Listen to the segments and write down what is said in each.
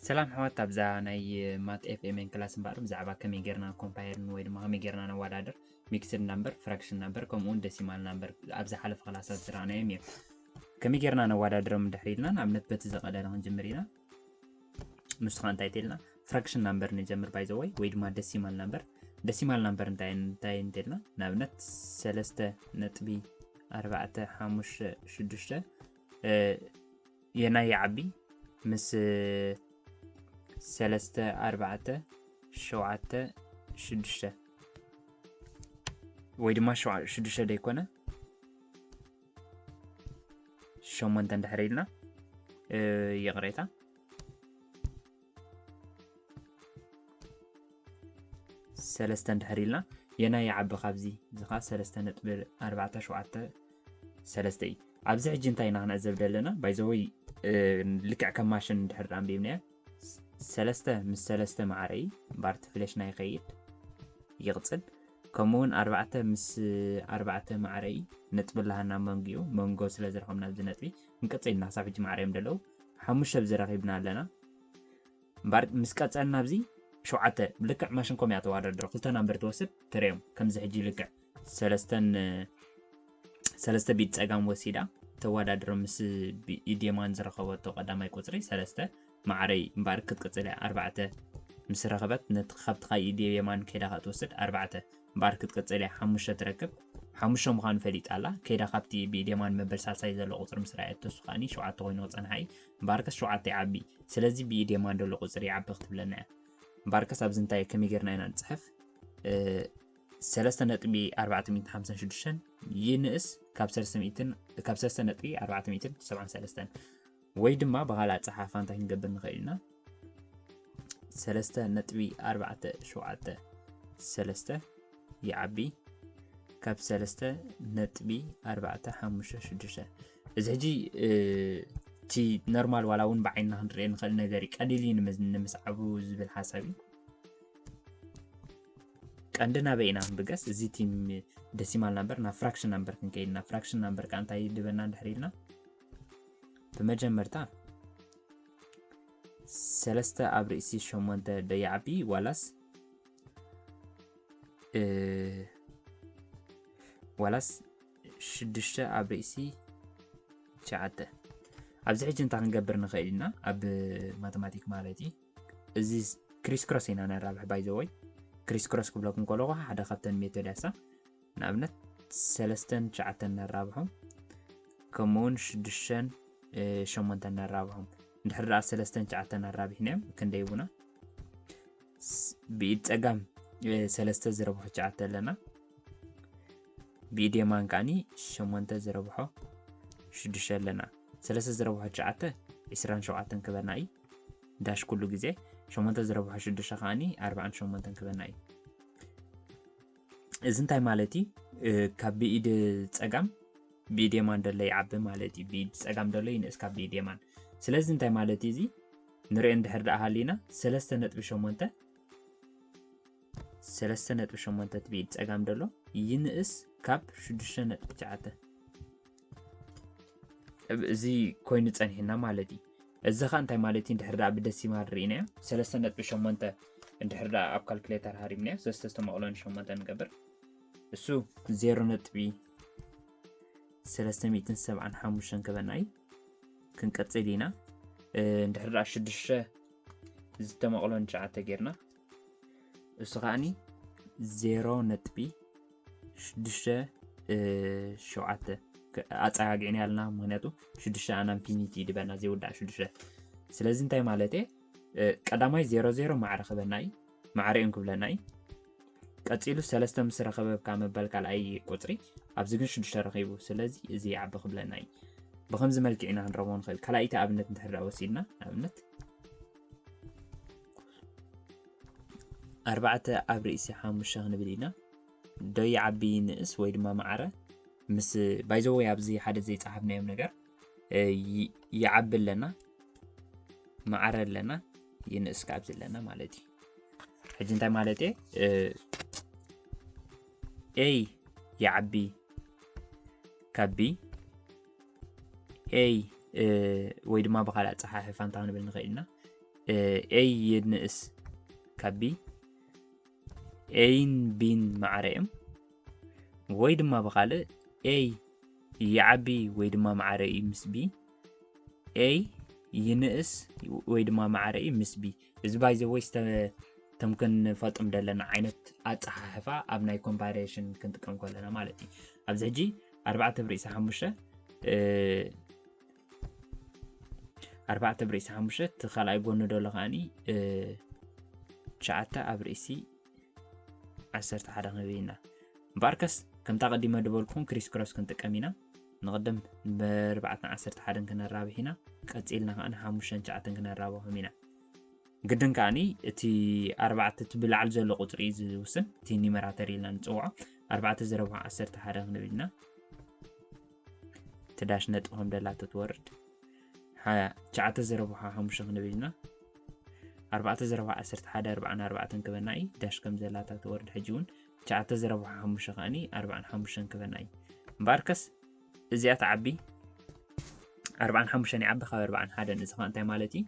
ሰላም ኣሕዋት፣ ኣብዛ ናይ ማት ኤፍ ኤም ኤን ክላስ እምበኣር ብዛዕባ ከመይ ጌርና ኮምፓየርን ወይ ድማ ከመይ ጌርና ነዋዳድር ሚክስድ ናምበር፣ ፍራክሽን ናምበር፣ ከምኡ እውን ደሲማል ናምበር ኣብ ዝሓለፈ ክላሳት ዝረኣናዮም እዮም። ከመይ ጌርና ነዋዳድሮም እንድሕር ኢልና፣ ንኣብነት በቲ ዝቐለለ ክንጅምር ኢና። ንሱ ኸኣ እንታይ ተልና? ፍራክሽን ናምበር ንጀምር ባይ ዘ ወይ፣ ወይ ድማ ደሲማል ናምበር። ደሲማል ናምበር እንታይ እንታይ እንተልና፣ ንኣብነት ሰለስተ ነጥቢ ኣርባዕተ ሓሙሽተ ሽዱሽተ የናይ ይዓቢ ምስ ሰለስተ ኣርባዕተ ሸውዓተ ሽዱሽተ ወይ ድማ ሸውዓ- ሽዱሽተ ደይኮነ ሸሞንተ እንድሕር ኢልና፣ ይቕሬታ፣ ሰለስተ እንድሕር ኢልና፣ የናይ ይዓቢ ካብዚ? እዚ ኸዓ ሰለስተ ነጥቢ ኣርባዕተ ሸውዓተ ሰለስተ እዩ። ኣብዚ ሕጂ እንታይ ኢና ክንዕዘብ ዘለና? ባይ ዘ ወይ፣ ልክዕ ከም ማሽን እንድሕር ደኣ ኣንቢብናዮ፣ ሰለስተ ምስ ሰለስተ ማዕረ እዩ፣ እምበኣር እቲ ፍሌሽ ናይ ይኸይድ ይቕጽል። ከምኡ እውን ኣርባዕተ ምስ ኣርባዕተ ማዕረ እዩ፣ ነጥቢ ኣለሃና መንጎኡ፣ መንጎ ስለ ዝረኸብና ኣብዚ ነጥቢ ክንቅጽል ኢና። ክሳብ ሕጂ ማዕረ እዮም ዘለዉ። ሓሙሽተ ኣብዚ ረኺብና ኣለና። እምበኣር ምስ ቀጸልና ኣብዚ ሸውዓተ፣ ልክዕ ማሽን ከምኡ እያ ተዋዳድሮ። ክልተ ናምበር ትወስድ፣ ትርእዮም። ከምዚ ሕጂ ልክዕ ሰለስተን፣ ሰለስተ ቢድ ጸጋም ወሲዳ ተዋዳድሮ ምስ ቢ-፣ ኢድ የማን ዝረኸበቶ ቀዳማይ ቁጽሪ ሰለስተ ማዕረይ እምበኣር ክትቅጽል እያ። ኣርባዕተ ምስ ረኸበት ነቲ ካብቲ ካይ ኢድ የማን ከይዳ ከኣ ትወስድ ኣርባዕተ እምበኣር ክትቅጽል እያ። ሓሙሽተ ትረክብ። ሓሙሽተ ምዃኑ ፈሊጣ ኣላ። ከይዳ ካብቲ ብኢድ የማን መበል ሳልሳይ ዘሎ ቁጽሪ ምስ ረኣየቶ፣ እሱ ከኣኒ ሸውዓተ ኮይኑ ክጸንሓ እዩ። እምበኣርከስ ሸውዓተ ይዓቢ። ስለዚ ብኢድ የማን ዘሎ ቁጽሪ ይዓቢ ክትብለና እያ። እምበኣርከስ ኣብዚ እንታይ ከመይ ጌርና ኢና ንጽሕፍ? እ፣ ሰለስተ ነጥቢ ኣርባዕተ ሚእትን ሓምሳን ሽዱሽተን ይንእስ ካብ ሰለስተ ሚእትን፣ ካብ ሰለስተ ነጥቢ ኣርባዕተ ሚእትን ሰብዓን ሰለስተን። ወይ ድማ ብኻልእ ኣጸሓሕፋ እንታይ ክንገብር ንኽእል ኢና? ሰለስተ ነጥቢ ኣርባዕተ ሸውዓተ ሰለስተ ይዓቢ ካብ ሰለስተ ነጥቢ ኣርባዕተ ሓሙሽተ ሽዱሽተ። እዚ ሕጂ፣ እ፣ እቲ ኖርማል ዋላ እውን ብዓይንና ክንርእዮ ንኽእል ነገር እዩ። ቀሊል እዩ ንምዝ-፣ ንምስዓቡ ዝብል ሓሳብ እዩ። ቀንዲ ናበይ ኢና ክንብገስ? እዚ እቲ ም-፣ ደሲማል ናምበር ናብ ፍራክሽን ናምበር ክንከይድ ኢና። ፍራክሽን ናምበር ከኣ እንታይ ይድበና እንድሕር ኢልና፣ ብመጀመርታ ሰለስተ ኣብ ርእሲ ሸሞንተ ዶ ይዓቢ ዋላስ፣ እ፣ ዋላስ ሽዱሽተ ኣብ ርእሲ ትሽዓተ? ኣብዚ ሕጂ እንታይ ክንገብር ንኽእል ኢና? ኣብ ማተማቲክ ማለት እዩ። እዚ ክሪስ ክሮስ ኢና ነራብሕ ባይ ዘ ወይ። ክሪስ ክሮስ ክብለኩም ከለኹ ሓደ ካብተን ሜቶድ እያ እሳ። ንኣብነት ሰለስተን ትሽዓተን ነራብሖም፣ ከምኡውን ሽዱሽተን፣ እ፣ ሸሞንተን ነራብሖም። እንድሕር ደኣ ሰለስተን ትሽዓተን ኣራቢሕናዮም ክንደይ ይቡና? ስ-፣ ብኢድ ጸጋም፣ እ፣ ሰለስተ ዝረብሖ ትሽዓተ ኣለና። ብኢድ የማን ከኣኒ ሸሞንተ ዝረብሖ ሽዱሽተ ኣለና። ሰለስተ ዝረብሖ ትሽዓተ ዒስራን ሸውዓተን ክበና እዩ። ዳሽ ኩሉ ግዜ ሸሞንተ ዝረብሖ ሽዱሽተ ከኣኒ ኣርባዓን ሸሞንተን ክበና እዩ። እዚ እንታይ ማለት እዩ? እ፣ ካብ ብኢድ ጸጋም ብኢድ የማን ደሎ ይዓቢ ማለት እዩ። ብኢድ ጸጋም ደሎ ይንእስ ካብ ብኢድ የማን። ስለዚ እንታይ ማለት እዩ እዚ? ንሪኦ እንድሕር ደኣ ሃሊና ሰለስተ ነጥቢ ሸሞንተ፣ ሰለስተ ነጥቢ ሸሞንተ እቲ ብኢድ ጸጋም ደሎ ይንእስ ካብ ሽዱሽተ ነጥቢ ትሽዓተ። እዚ ኮይኑ ጸኒሕና ማለት እዩ። እዚ ኸኣ እንታይ ማለት እዩ? እንድሕር ደኣ ብደሲማል ርኢናዮ፣ ሰለስተ ነጥቢ ሸሞንተ እንድሕር ደኣ ኣብ ካልኩሌተር ሃሪምናዮ፣ ሰለስተ ዝተመቕሎ ንሸሞንተ ንገብር። እሱ ዜሮ ነጥቢ ሰለስተ ሚእትን ሰብዓን ሓሙሽተን ክበና እዩ። ክንቀጽል ኢና። እ፣ እንድሕር ደኣ ሽዱሽተ ዝተመቕሎ ንትሽዓተ ጌርና፣ እሱ ከኣኒ ዜሮ ነጥቢ ሽዱሽተ፣ እ፣ ሸውዓተ። ከ-፣ ኣጸጋጊዕና ኣለና፣ ምኽንያቱ ሽዱሽተ ኣና ኢንፊኒቲ ይድበና፣ ዘይውዳእ ሽዱሽተ። ስለዚ እንታይ ማለት እየ? እ፣ ቀዳማይ ዜሮ ዜሮ ማዕረ ክበና እዩ፣ ማዕረ እዮም ክብለና እዩ። ቀጺሉ ሰለስተ ምስ ረኸበ ካብ ምባል ካልኣይ ቁጽሪ፣ ኣብዚ ግን ሽዱሽተ ረኺቡ። ስለዚ እዚ ይዓቢ ክብለና እዩ። ብኸምዚ መልክዕ ኢና ክንረኽቦ ንኽእል። ካልኣይቲ ኣብነት እንድሕር ደኣ ወሲድና፣ ንኣብነት ኣርባዕተ ኣብ ርእሲ ሓሙሽተ ክንብል ኢና። ዶ ይዓቢ ይንእስ ወይ ድማ ማዕረ ምስ፣ ባይ ዘ ወይ ኣብዚ ሓደ ዘይጸሓፍናዮም ነገር፣ እ፣ ይ-፣ ይዓቢ ኣለና፣ ማዕረ ኣለና፣ ይንእስ ካብዚ ኣለና ማለት እዩ። ሕጂ እንታይ ማለት እየ? እ፣ ኤይ ይዓቢ ካብ ቢ፣ ኤይ፣ እ፣ ወይ ድማ ብኻልእ ኣጸሓሕፋ እንታይ ክንብል ንኽእል ኢና? A ይንእስ ካብ B፣ A ን B ን ማዕረ እዮም። ወይ ድማ ብኻልእ A ይዓቢ ወይ ድማ ማዕረ እዩ ምስ B፣ A ይንእስ ወይ ድማ ማዕረ እዩ ምስ B። እዚ by the way ቶም ክንፈልጦም ዘለና ዓይነት ኣፀሓሕፋ ኣብ ናይ comparison ክንጥቀም ከለና ማለት እዩ። ኣብዚ ሕጂ ኣርባዕተ ብርእሲ ሓሙሽተ ኣርባዕተ ብርእሲ ሓሙሽተ እቲ ካልኣይ ጎኑ ደሎ ከዓኒ ትሽዓተ ኣብ ርእሲ ዓሰርተ ሓደ ክንብል ኢና። እምበኣርከስ ከምታ ቀዲመ ዝበልኩኹም criss cross ክንጥቀም ኢና። ንቕድም ብኣርባዕተን ዓሰርተ ሓደን ክነራብሕ ኢና። ቀፂልና ከዓ ንሓሙሽተን ትሽዓተን ክነራብሖም ኢና። ግድን ከዓኒ እቲ ኣርባዕተ እቲ ብላዕሊ ዘሎ ቁፅሪ እዩ ዝውስን፣ እቲ ኒመራተር ኢልና ንፅውዖ። ኣርባዕተ ዘረብሖ ዓሰርተ ሓደ ክንብል ኢና። እቲ ዳሽ ነጥቢ ከም ደላቶ ትወርድ። ትሽዓተ ዘረብሖ ሓሙሽተ ክንብል ኢና። ኣርባዕተ ዘረብሖ ዓሰርተ ሓደ ኣርባዓን ኣርባዕተን ክበና እዩ። ዳሽ ከም ዘላታ ትወርድ። ሕጂ እውን ትሽዓተ ዘረብሖ ሓሙሽተ ከዓኒ ኣርባዓን ሓሙሽተን ክበና እዩ። እምበኣርከስ እዚኣ ትዓቢ ኣርባዓን ሓሙሽተን ይዓቢ ካብ ኣርባዓን ሓደን። እዚ ከዓ እንታይ ማለት እዩ?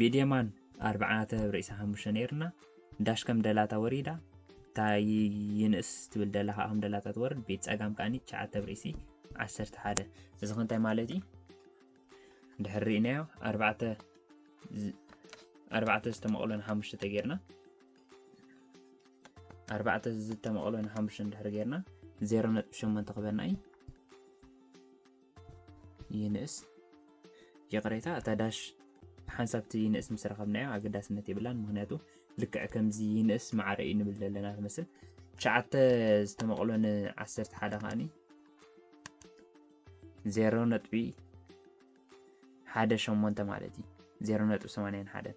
ብየማን ኣርባዕተ ብርእሲ ሓሙሽተ ነይርና፣ ዳሽ ከም ደላታ ወሪዳ፣ እታ ይንእስ ትብል ደላ ከዓ ከም ደላታ ትወርድ፣ ቤት ጸጋም ከዓኒ ትሽዓተ ብርእሲ ዓሰርተ ሓደ። እዚ ከ እንታይ ማለት እዩ? ድሕሪ ርኢናዮ ኣርባዕተ ዝ- ኣርባዕተ ዝተመቕሎ ንሓሙሽተ ተጌርና ኣርባዕተ ዝተመቕሎ ንሓሙሽተ እንድሕር ጌርና ዜሮ ነጥቢ ሸሞንተ ክበና እዩ። ይንእስ ይቕሬታ እታ ዳሽ ሓንሳብ እቲ ይንእስ ምስ ረኸብናዮ ኣገዳስነት የብላን። ምኽንያቱ ልክዕ ከምዚ ይንእስ ማዕረ እዩ ንብል ዘለና ትመስል። ትሽዓተ ዝተመቕሎ ንዓሰርተ ሓደ ከዓኒ ዜሮ ነጥቢ ሓደ ሸሞንተ ማለት እዩ። ዜሮ ነጥቢ ሰማንያን ሓደን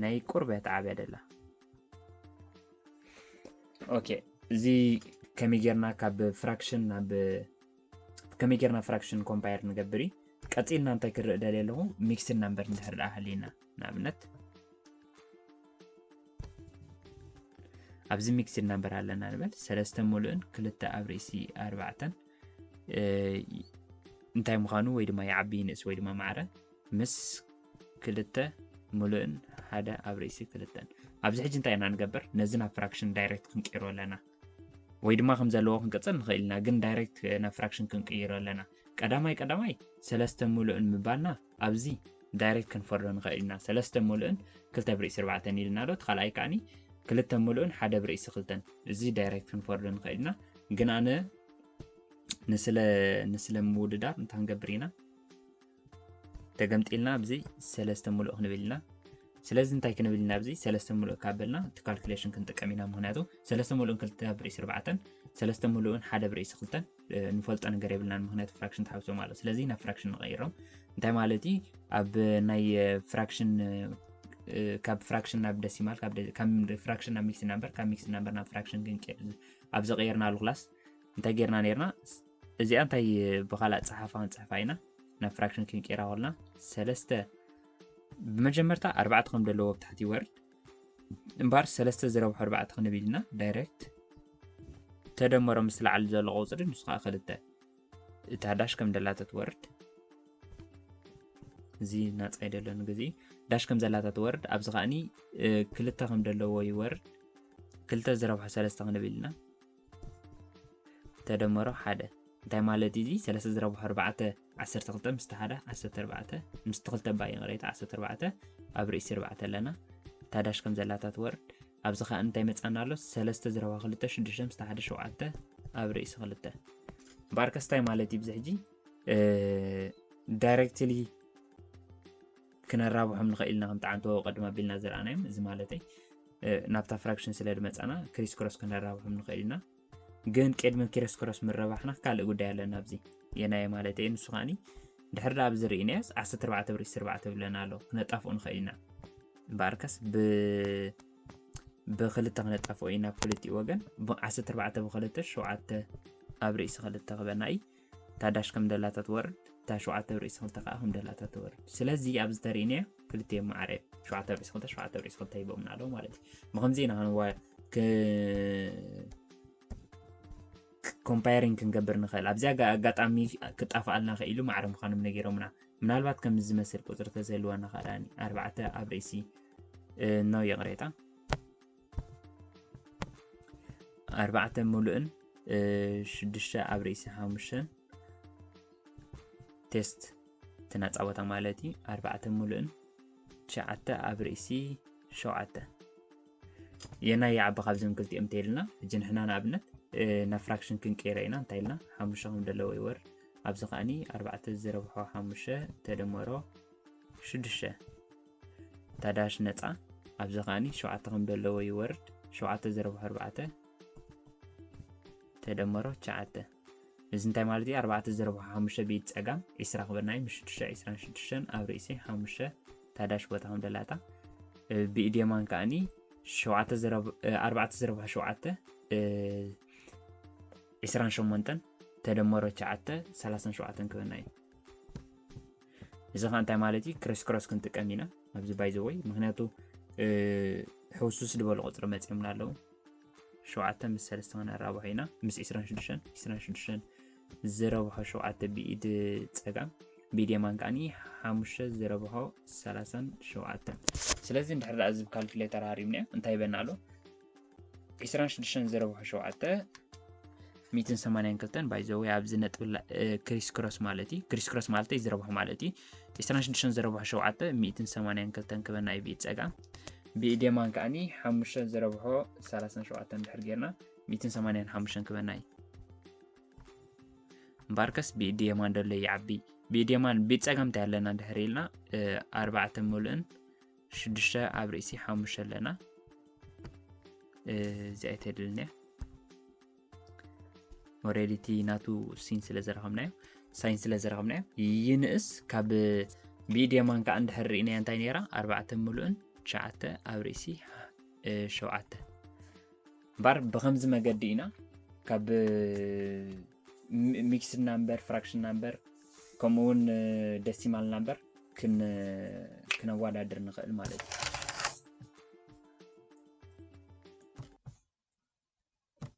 ናይ ቁርብ እያ ትዓብያ ደላ። ኦኬ፣ እዚ ከመይ ጌርና ካብ ፍራክሽን ናብ ከመይ ጌርና ፍራክሽን ኮምፓየር ንገብር እዩ። ቀፂልና እንታይ ክርኢ ደልየ ኣለኹ? ሚክስድ ናምበር እንድሕር ደኣ ሃልዩና ንኣብነት ኣብዚ ሚክስድ ናምበር ኣለና ንበል ሰለስተ ሙሉእን ክልተ ኣብ ርእሲ ኣርባዕተን እንታይ ምዃኑ ወይ ድማ ይዓቢ ይንእስ ወይ ድማ ማዕረ ምስ ክልተ ሙሉእን ሓደ ኣብ ርእሲ ክልተን። ኣብዚ ሕጂ እንታይ ኢና ንገብር? ነዚ ናብ ፍራክሽን ዳይሬክት ክንቅይሮ ኣለና ወይ ድማ ከም ዘለዎ ክንቅፅል ንኽእል ኢና፣ ግን ዳይሬክት ናብ ፍራክሽን ክንቅይሮ ኣለና። ቀዳማይ ቀዳማይ ሰለስተ ሙሉእን ምባልና ኣብዚ ዳይሬክት ክንፈርዶ ንኽእል ኢና። ሰለስተ ሙሉእን ክልተ ብርእሲ ኣርባዕተን ኢልና ዶ? እቲ ካልኣይ ከዓኒ ክልተ ሙሉእን ሓደ ብርእሲ ክልተን። እዚ ዳይሬክት ክንፈርዶ ንኽእል ኢና፣ ግን ኣነ ንስለ ንስለ ምውድዳር እንታይ ክንገብር ኢና? ተገምጢልና ኣብዚ ሰለስተ ሙሉእ ክንብል ኢና። ስለዚ እንታይ ክንብል ኢና? ኣብዚ ሰለስተ ሙሉእ ካብ በልና እቲ ካልኩሌሽን ክንጥቀም ኢና። ምኽንያቱ ሰለስተ ሙሉእን ክልተ ብርእሲ ኣርባዕተን ሰለስተ ሙሉእን ሓደ ብርእሲ ክልተን ንፈልጦ ነገር የብልናን። ምኽንያቱ ፍራክሽን ተሓዊሶም ኣሎ። ስለዚ ናብ ፍራክሽን ንቐይሮም። እንታይ ማለት እዩ? ኣብ ናይ ፍራክሽን ካብ ፍራክሽን ናብ ደሲማል፣ ካብ ፍራክሽን ናብ ሚክስድ ናምበር፣ ካብ ሚክስድ ናምበር ናብ ፍራክሽን ክንቀይር ኣብ ዝቐየርናሉ ክላስ እንታይ ጌርና ነይርና? እዚኣ እንታይ ብኻልእ ኣጸሓሕፋ ክንጽሕፋ ኢና? ናብ ፍራክሽን ክንቀይራ ከለና ሰለስተ ብመጀመርታ ኣርባዕተ ከም ዘለዎ ኣብ ታሕቲ ይወርድ እምበኣር ሰለስተ ዝረብሖ ኣርባዕተ ክንብል ኢና ዳይሬክት ተደመሮ ምስ ላዕሊ ዘሎ ቁጽሪ ንሱ ከዓ ክልተ እታ ዳሽ ከም ደላታ ትወርድ እዚ ናጻ ይደሎ ንግዜ ዳሽ ከም ዘላታ ትወርድ ኣብዚ ከዓኒ ክልተ ከም ዘለዎ ይወርድ ክልተ ዝረብሖ ሰለስተ ክንብል ኢና ተደመሮ ሓደ እንታይ ማለት እዚ ሰለስተ ዝረብሖ ኣርባዕተ ዓሰርተ ክልተ ምስቲ ሓደ ዓሰርተ ኣርባዕተ ምስቲ ክልተ ባይ ይቕሬታ ዓሰርተ ኣርባዕተ ኣብ ርእሲ ኣርባዕተ ኣለና እታ ዳሽ ከም ዘላታ ትወርድ ኣብዚ ከዓ እንታይ መፃና ኣሎ ሰለስተ ዝረብሖ ክልተ ሽዱሽተ ምስቲ ሓደ ሸውዓተ ኣብ ርእሲ ክልተ እምበኣርከስ እንታይ ማለት እዩ ብዚ ሕጂ ዳይሬክትሊ ክነራብሖም ንኽእል ኢና ከምቲ ዓንተወ ቀድም ኣቢልና ዝረኣናዮም እዚ ማለተይ ናብታ ፍራክሽን ስለ ዝመፃና ክሪስ ክሮስ ክነራብሖም ንኽእል ኢና ግን ቅድሚ ክሪስ ክሮስ ምረባሕና ካልእ ጉዳይ ኣለና ኣብዚ የናየ ማለት እየ ንሱ ከዓኒ ድሕር ዳ ኣብዚ ርኢናዮስ ዓሰርተ ኣርባዕተ ብርእሲ ኣርባዕተ ብለና ኣሎ ክነጣፍኦ ንኽእል ኢና እምበኣርከስ ብክልተ ክነጣፍኦ ኢና ብክልቲኡ ወገን ዓሰርተ ኣርባዕተ ብክልተ ሸውዓተ ኣብ ርእሲ ክልተ ክበና እዩ እታ ዳሽ ከም ደላታ ትወርድ እታ ሸውዓተ ብርእሲ ክልተ ከዓ ከም ደላታ ትወርድ ስለዚ ኣብዚ ተርእናዮ ክልቲኦም ማዕረ እዮም ሸውዓተ ብርእሲ ክልተ ሸውዓተ ብርእሲ ክልተ ሂቦምና ኣለዉ ማለት እዩ ብከምዚ ኢና ክንዋ ኮምፓየሪንግ ክንገብር ንኽእል ኣብዚ ኣጋጣሚ ክጣፍኣልና ክኢሉ ማዕረ ምዃኖም ነጊሮምና ምናልባት ከምዚ ዝመስል ቁፅሪ ተዘልዋ ንኽእላኒ ኣርባዕተ ኣብ ርእሲ እ፣ ነው ይቕሬታ ኣርባዕተ ሙሉእን እ፣ ሽዱሽተ ኣብ ርእሲ ሓሙሽተን ቴስት ትነፃ ቦታ ማለት እዩ ኣርባዕተ ሙሉእን ትሽዓተ ኣብ ርእሲ ሸውዓተ የናይ ይዓቢ ካብዞም ክልቲኦም እንተይልና ሕጂ ንሕና ንኣብነት እ፣ ናብ ፍራክሽን ክንቀይረ ኢና እንታይ ኢልና ሓሙሽተ ከም ዘለዎ ይወርድ ኣብዚ ከዓኒ ኣርባዕተ ዝረብሖ ሓሙሽተ ተደመሮ ሽዱሽተ ታዳሽ ነፃ ኣብዚ ከዓኒ ሸውዓተ ከም ዘለዎ ይወርድ ሸውዓተ ዝረብሖ ኣርባዕተ ተደመሮ ትሽዓተ እዚ እንታይ ማለት እዩ ኣርባዕተ ዝረብሖ ሓሙሽተ ብኢድ ፀጋም ዒስራ ክበናይ ምስ ሽዱሽተ ዒስራን ሽዱሽተን ኣብ ርእሲ ሓሙሽተ ታዳሽ ቦታ ከም ደላታ እ፣ ብኢድ የማን ከዓኒ ሸውዓተ ዝረብ- እ፣ ኣርባዕተ ዝረብሖ ሸውዓተ እ፣ ዒስራን ሸሞንተን ተደመሮ ትሽዓተ ሰላሳን ሸውዓተን ክበና እዩ እዚ ከዓ እንታይ ማለት እዩ ክሪስ ክሮስ ክንጥቀም ኢና ኣብዚ ባይዘወይ ምክንያቱ እ፣ ሕውሱስ ዝበሉ ቁፅሪ መፂኦምና ኣለዉ ሸውዓተ ምስ ሰለስተ ክነራብሖ ኢና ምስ ዒስራን ሽዱሽተን ዒስራን ሽዱሽተን ዝረብሖ ሸውዓተ ብኢድ ፀጋም ብኢድ የማን ከዓኒ ሓሙሽተ ዝረብሖ ሰላሳን ሸውዓተን ስለዚ እንድሕር ደኣ እዚ ካልኩሌተር ሃሪምናዮ እንታይ ይበና ኣሎ ዒስራን ሽዱሽተን ዝረብሖ ሸውዓተ ሚእትን ሰማንያን ክልተን ባይዘወይ ኣብዚ ነጥቢ ላ- እ፣ ክሪስ ክሮስ ማለት እዩ ክሪስ ክሮስ ማለት እዩ ዝረብሖ ማለት እዩ ዒስራን ሽዱሽተን ዝረብሖ ሸውዓተ ሚእትን ሰማንያን ክልተን ክበና እዩ ብኢድ ፀጋም ብኢድ የማን ከዓኒ ሓሙሽተ ዝረብሖ ሰላሳን ሸውዓተን እንድሕር ጌርና ሚእትን ሰማንያን ሓሙሽተን ክበና እዩ እምበኣርከስ ብኢድ የማን ደሎ ይዓቢ ብኢድ የማን ብኢድ ፀጋም እንታይ ኣለና እንድሕር ኢልና እ፣ ኣርባዕተ ሙሉእን ሽዱሽተ ኣብ ርእሲ ሓሙሽተ ኣለና እ፣ እዚኣ ኣይተድልንያ ኦሬዲ እቲ ናቱ ሲን ስለ ዝረኸብናዮ ሳይን ስለ ዝረኸብናዮ ይንእስ ካብ ብኢድ የማን ከዓ እንድሕር ርኢናዮ እንታይ ነይራ ኣርባዕተ ሙሉእን ትሽዓተ ኣብ ርእሲ እ፣ ሸውዓተ እምበር ብኸምዚ መገዲ ኢና ካብ ሚክስድ ናምበር ፍራክሽን ናምበር ከምኡ እውን ደሲማል ናምበር ክን- ክነወዳድር ንኽእል ማለት እዩ